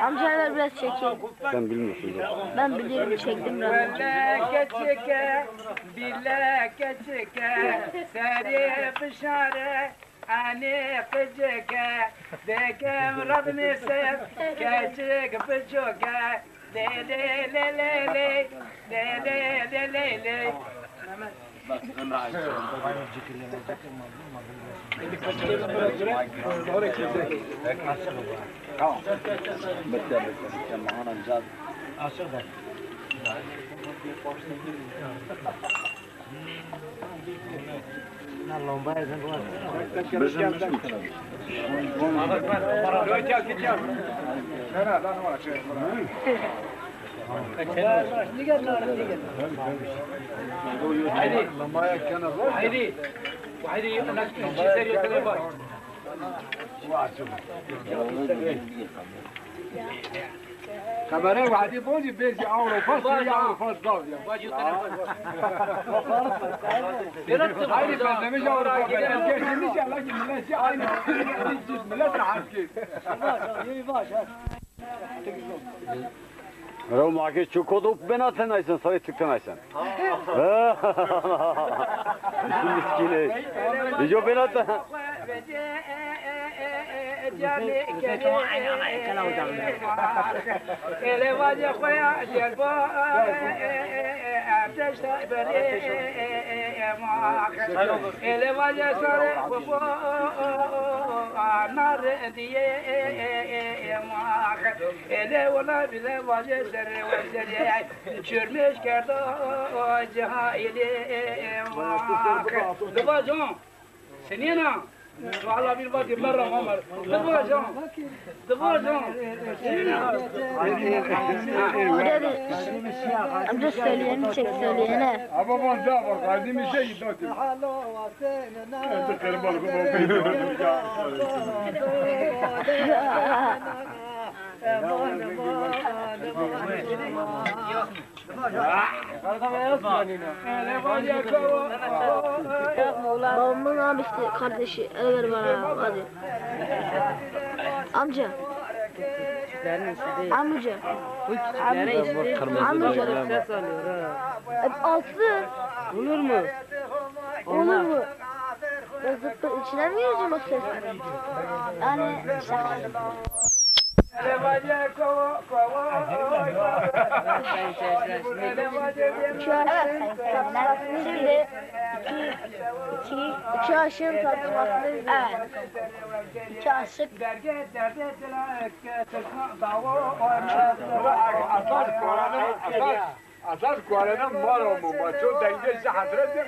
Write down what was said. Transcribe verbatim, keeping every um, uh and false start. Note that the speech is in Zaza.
Amca ver biraz çekeyim. Sen bilmiyorsun zaten. Ben biliyorum, çektim biraz. Wele keçike, bile keçike, serê bişare, enê qicike, dekem radnê ser, keçik biçuke, lê lê lê lê lê, lê lê lê lê lê. Haydi. Haydi. Haydi. Kamerayê Wehdî bozî, bêrcî Ewropa, sirî Ewropa zaf ya. Haydi, benzemêj Ewropa, benzemêj. Gerçi inşallah ki millet şey aynı. Millet rahat ki. Rew ma ke çoko do bena tenaysen, sarê Türk tenaysen. Miskînê. Dijo bena te. Ele vaje xoya celbo, erdeşte bere ma. Ele vaje sare babo, nare diye ma. Ele wala bile vaje serre wesere. Çürmüş kerdo cahili ma. Divajon. Senîna? Valla bir vakit merra Ömer. Divajon. Divajon. Amca söyleyeni çek, söyleyeni. Ama bana da bak, kalbim bir şey gitti. Hadi kırmalı bu. Babamın abi işte kardeşi, el ver bana, hadi. Amca. Küçüklerin işi değil. Amca. Bu küçüklerin işi değil. Amca. Ses alıyor ha. E, alsın. Olur mu? Olur mu? Ya zıttı içine mi gireceğim o ses? Yani şaka. Şu aşığın tartışmasını izle. Şimdi iki, iki, iki aşığın tartışmasını izle. Evet. İki aşık. Esas Kuarene, esas, esas Kuarene mara mo, ma ço dengê şi hesret ya.